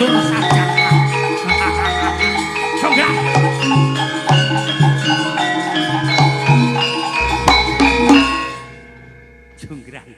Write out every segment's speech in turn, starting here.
Bandung saja. Jonggrang. Jonggrang.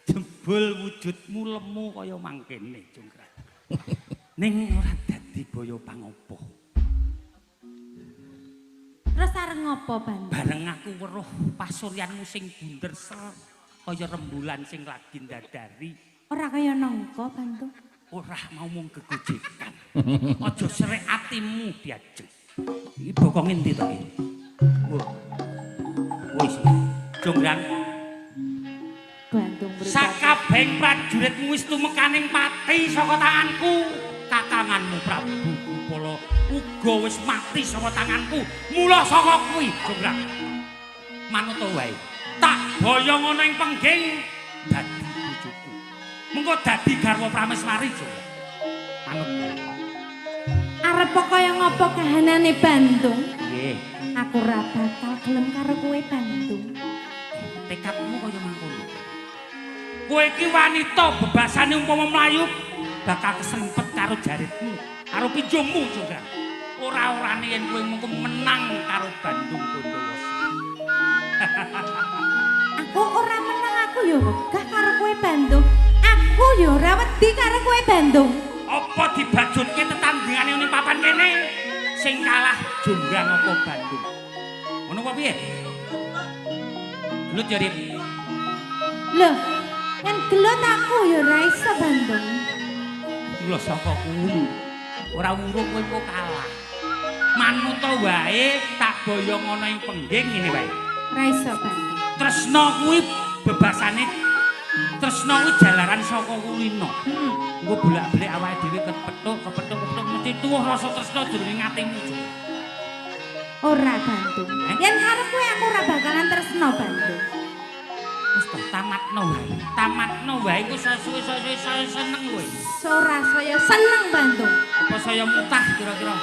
Jebul wujudmu lemu kaya mangkene, Jonggrang. Ning ora dadi boyo pangopo. Terus arep ngopo, Bandung? Bareng aku weruh pasuryanmu sing bunder ser kaya rembulan sing lagi ndadari. Ora kaya nangka, Bandung. Ora mau mung gegojekan. Aja serik atimu diajeng. Iki bokonge endi to iki? Wah. Wis. Jonggrang. Bandung mripate. Sakabehing prajuritmu wis tumekaning pati saka tanganku. Kakanganmu Prabu Gupala uga wis mati saka tanganku. Mula saka kuwi, Jonggrang. Manut wae. Tak boyong ana ing pengging dadi bojoku. Mengko dadi garwa Prameswari, Jonggrang. Manut. Arep kaya ngopo kahanane Bandung? Nggih. Aku ora bakal gelem karo kowe, Bandung. Tekadmu kaya mangkono. Kowe iki wanita bebasane umpama mlayu bakal keserimpet karo jaritmu, karo pinjungmu, Jonggrang. Ora-orane yen kowe mengko menang karo Bandung Bondowoso. Aku ora menang, aku ya wegah karo kowe, Bandung. Aku ya ora wedi karo kowe, Bandung. Apa dibajutke tetandingane ning papan kene? Sing kalah Jonggrang apa Bandung? Ngono apa piye? Gelut ya, Rit. Loh, yen gelut aku ya ora iso, Bandung. Lho saka kuwi. Ora urung kowe kok kalah. Manut wae tak boyong ana ing pengging ngene wae. Ora iso, Bandung. Tresna kuwi bebasane, tresna kuwi jalaran saka kulino. Heeh. Engko bolak-balik awake dhewe kepethuk, kepethuk, kepethuk mesti tuwuh rasa tresna jroning atimu. Ora, Bandung. Eh? Yen karo kowe aku ora bakalan tresna, Bandung. Wis to, tamatno wae. Tamatno wae engko suwe suwe saya seneng kowe. Ora saya seneng, Bandung. Apa saya mutah kira-kira?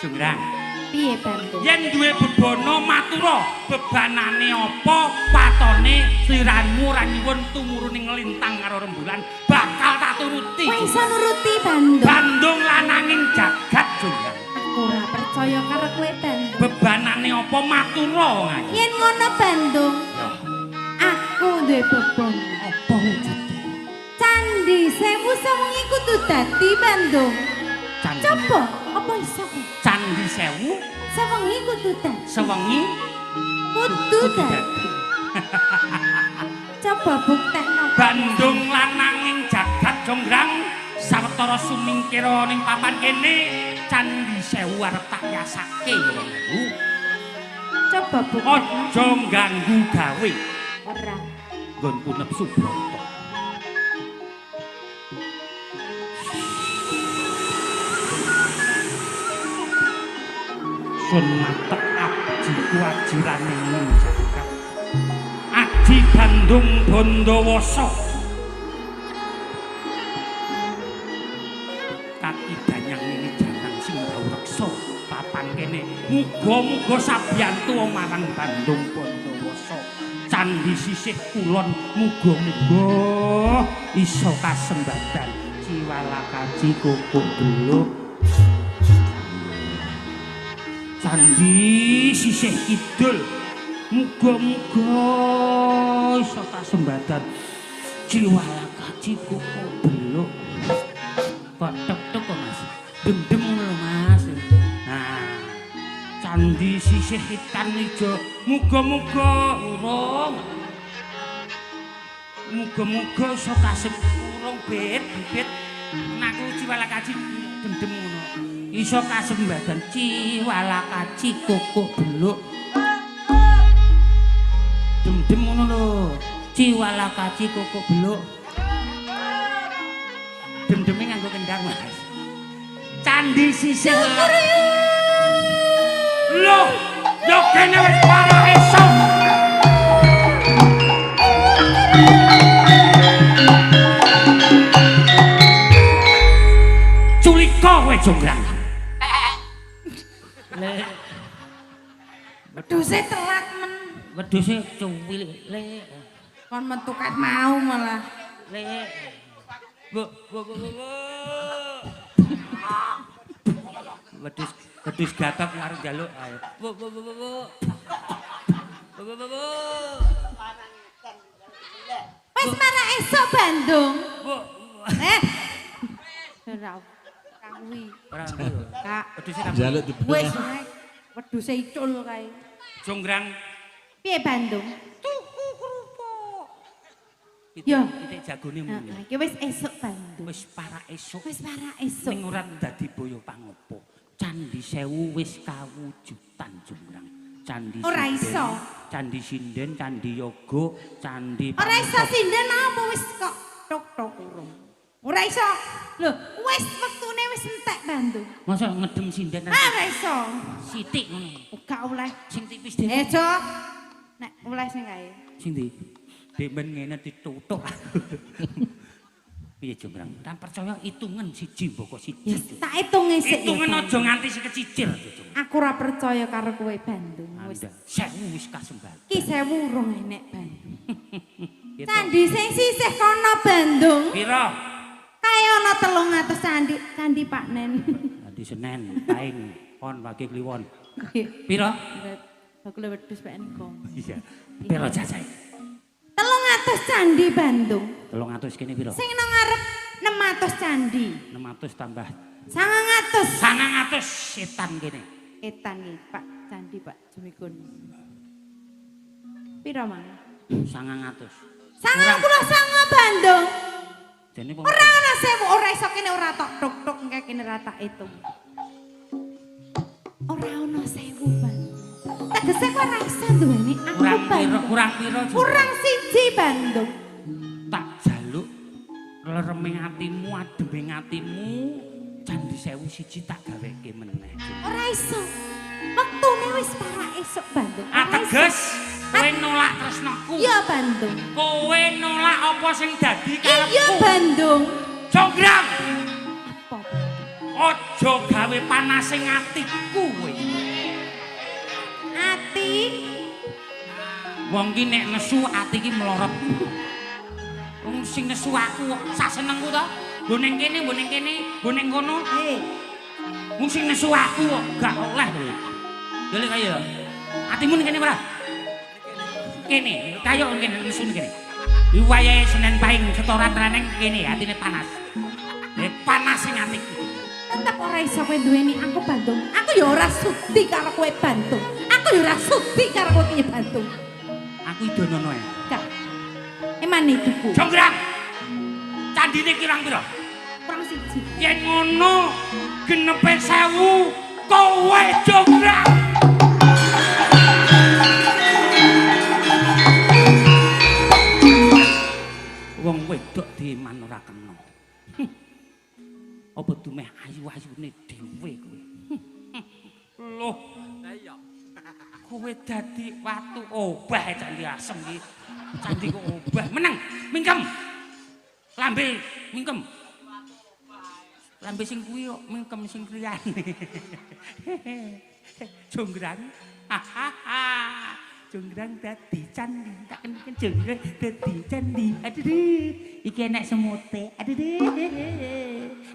Jonggrang. Piye, Bandung? Yen duwe bebana matura, bebanane apa? Patone sliramu ora nyuwun tumurune nglintang karo rembulan, bakal tak turuti. Kowe iso nuruti, Bandung? Bandung lananging jagat, Jonggrang. Aku ora percaya karo kowe, Bandung. Bebanane apa matura ngae? Yen ngono, Bandung, Ya, aku duwe bebana. Apa wujude? Candi Sewu sewengi kudu dadi, Bandung. Candi. Coba, apa iso kowe? Candi Sewu Sewengi kudu dadi. Sewengi Kudu dadi. Coba buktekno. Bandung lananging jagat, Jonggrang, sawetara sumingkira ning papan kene Candi Sewu arep tak yasake ya wong ewu. Coba buktekno. Aja ngganggu gawe Ora. nggonku nepsu brata. Sun matek abjiku ajirane ning jagat. Aji Bandung Bondowoso. Kaki danyang ini janang sing bau reksa papan kene. Muga-muga sabiyantu marang Bandung Bondowoso. Candi sisih kulon muga-muga iso kasembadan. Ciwalakaji kukuk beluk. Candi sisih kidul muga-muga iso kasembadan. Ciwalakaji kukuk beluk. Kok tek-tek kok, Mas? Dem-dem ngono lho, Mas. Nah, candi sisih hitan ijo muga-muga urung. Muga-muga iso kasep urung bit bibit. Naku ciwalakaji dem-dem ngono. Iso kasembadan ciwalakaji kukuk beluk. Dem-dem ngono lho. Ciwalakaji kukuk beluk. Dem-deme nganggo kendang, Mas. Candi sisih. Loh, yo kene wis parah esuk. Culika kowe, Jonggrang. Le, Wedhuse telat men. Wedhuse cuwil le. Kon metu ket mau malah. Le. Bu, bu, bu, bu, bu. Wedhus, wedhus gatot arep njaluk. Ayo. Bu, bu, bu, bu, bu. Bu, bu, bu, bu. Wis marak esuk Bandung. Bu. Eh. Ora kuwi. Ora kuwi. Kak. Wedhuse tak. Njaluk dibelah. Wis wedhuse icul kae. Jonggrang. Piye Bandung? Tuku kerupuk. Ya. Pitik jagone muni. Heeh, iki wis esuk Bandung. Wis parak esuk. Wis parak esuk. Ning ora dadi boyo pangopo. Candi Sewu wis kawujudan Jonggrang. Candi Ora iso. Candi Sinden, Candi Yoga, Candi Ora iso sinden apa wis kok tok-tok urung. Ora iso. Lho, wis wektune wis entek Bandung. Masa ngedem sinden Ah, ora iso. sithik ngono. Gak oleh. Sing tipis dhewe. Eh, Jok. Nek oleh sing kae. Sing ndi? Demen ngene ditutuk. Piye Jonggrang? Tak percaya hitungan siji mboko siji. Ya tak hitung sik. Hitungan aja nganti sing kecicil. Jonggrang. Aku ora percaya karo kowe Bandung. Wis Anda sewu wis kasembal. ki sewu urung enek Bandung. Gitu. Candi sing sisih kono Bandung. Piro? Kae ana 300 candi, candi Pak Nen. Dadi Senen, Paing, Pon, Wage, Kliwon. Piro? Bakul wedhus Pak Engko. Iya. Piro cacahe? 300 candi Bandung. 300 kene piro? Sing nang ngarep 600 candi. 600 tambah 900. 900 setan kene. Etan iki Pak candi Pak Jumikun. Piro mang? 900. 99 Bandung. Jane wong Ora ana sewu, ora iso kene ora tok tok-tok engke kene ora tak hitung. Ora ana sewu Bandung. Tegese kowe ora iso duweni aku kurang piro, Bandung. kurang piro Jonggrang? Kurang siji Bandung. Tak jaluk lereming atimu, ademing atimu, Candi Sewu siji tak gaweke meneh. Ora iso. Wektune wis parak esuk Bandung. Ora iso. Ateges kowe nolak tresnaku. Iya Bandung. Kowe nolak apa sing dadi Iya karepku. Bandung. Jonggrang, Apa? aja gawe panasing atiku kowe. Ati Wong ki nek nesu ati ki mlorot. Wong sing nesu aku kok sak senengku to. Nggo ning kene, nggo ning kene, nggo ning kono. Wong sing nesu aku kok gak oleh kowe. Ya lek kaya. Atimu ning kene ora? Kene, kaya kene nesu ning kene. Iki wayahe Senen Pahing setoran reneng kene atine panas. Panas sing atiku. Tetep ora iso kowe duweni aku Bandung. Aku ya ora sudi karo kowe Bandung. Aku ya ora sudi karo kowe ki Bandung. Aku idonono ae. Gak. Eman ibuku. Jonggrang. Candine kirang pira? Kurang siji. Yen ngono genepe 1000 kowe Jonggrang. Wong wedok diman ora kena. Apa dumeh ayu-ayune dhewe kowe. Loh. Lah iya. Kowe dadi watu obah candi asem iki. Candi kok obah. Meneng, mingkem. Lambe mingkem. Lambe sing kuwi kok mingkem sing liyane. Jonggrang. Jonggrang dadi candi. Tak kenken jonggrang dadi candi. Aduh, iki enek semute. Aduh.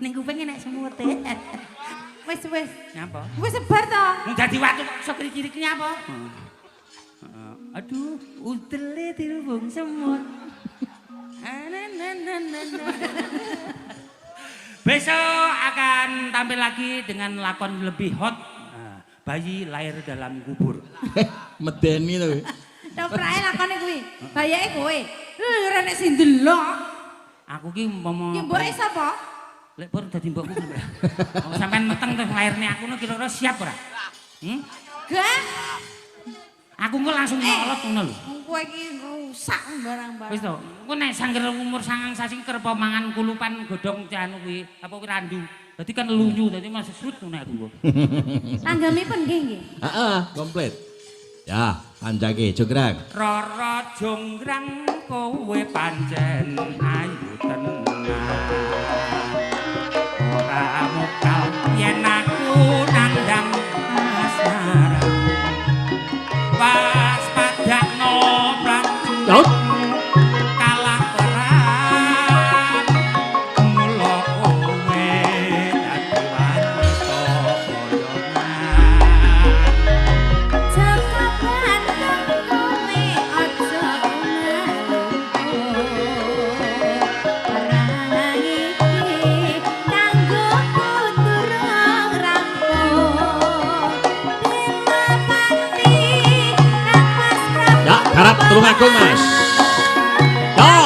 Ning kuping enek semute. Wis wis. Nyapa? Wis sebar to. Mung dadi watu kok iso kiri-kiri nyapa? Heeh. Aduh, udele dirubung semut. Besok akan tampil lagi dengan lakon lebih hot. Bayi lahir dalam kubur. Medeni to. Toprake lakone kuwi. Bayake kowe. Lho ora nek sing ndelok. Aku ki umpama Ya mboke sapa? Lek pur dadi mbokku. Wong sampean meteng terus lairne aku no kira-kira siap ora? Hmm? Gak. Aku engko langsung nyolot ngono lho. Wong kowe iki rusak barang-barang. Wis to, engko nek sangger umur 9 sasi kerep mangan kulupan godhong anu kuwi, apa kuwi randu. Dadi kan lunyu, dadi masih srut ngono aku. Tanggamipun nggih nggih. Heeh, komplit. Ya, panjake Jonggrang. Rara Jonggrang kowe pancen ayu tenan. Ora mokal yen aku nandang asmara. Pas padakno prajurit kalah perang. Tulungagung Mas. Ya.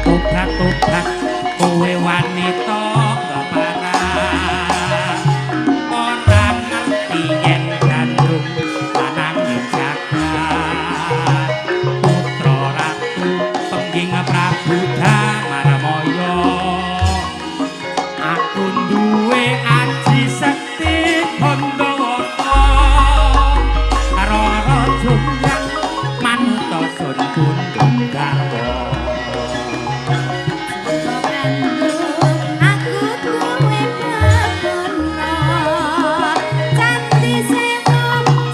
Tobat-tobat kowe wanita keparah. Ora ngerti yen gandrung lanang jagat. Putra ratu pengging Prabu Damarmaya. Aku duwe aji sekti Bandawata. Rara Jonggrang manuta sun pundhut garwa. Aku duwe bebono candi sewu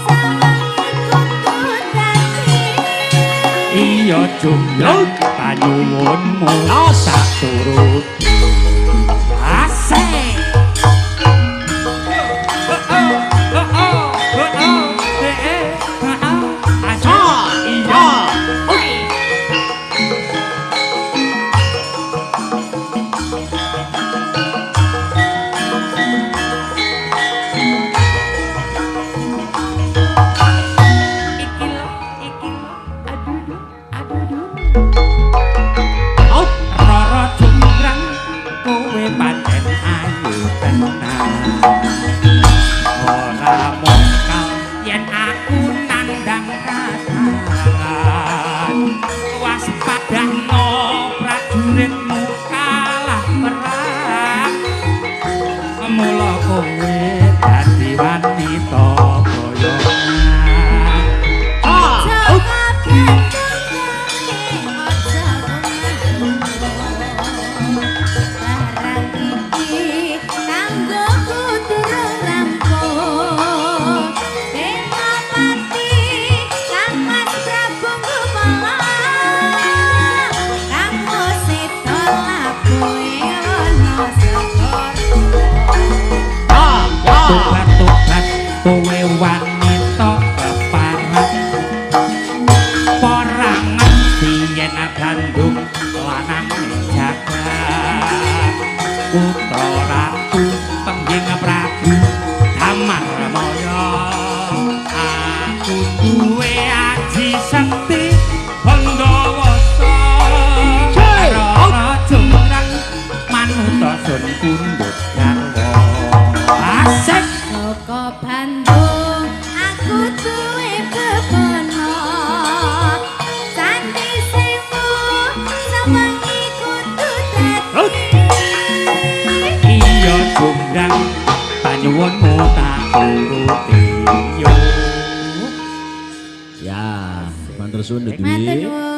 sawengi kudu dadi. Iya Jonggrang panyuwunmu tak turuti. Asik. Iya. Iki lho, iki lho. Aduh, duh, aduh, duh. Rara Jonggrang kowe pancen ayu tenan. Ora mokal yen aku nandang kasaran. Waspadano prajuritmu kalah perang. Mula kowe dadi wanita boyongan. Jaka Bandung kowe aja omah. Barang iki kanggo durung rampung. Senopati Kang Mas Prabu Gupala. Kang Seta labuhe ana segara. Tobat-tobat kowe wanita keparat. Ora ngerti yen gandung lanang jagat. Putra ratu pengging Prabu Damarmaya. Aku duwe aji sekti Bandawasa. Rara Jonggrang manuta sun pundhut garwa. Asik. Jaka Bandung aku duwe bebono candi sewu sawengi kudu dadi. Iya Jonggrang panyuwunmu tak turuti. Yo. Ya, matur suwun Dwi. Matur nuwun.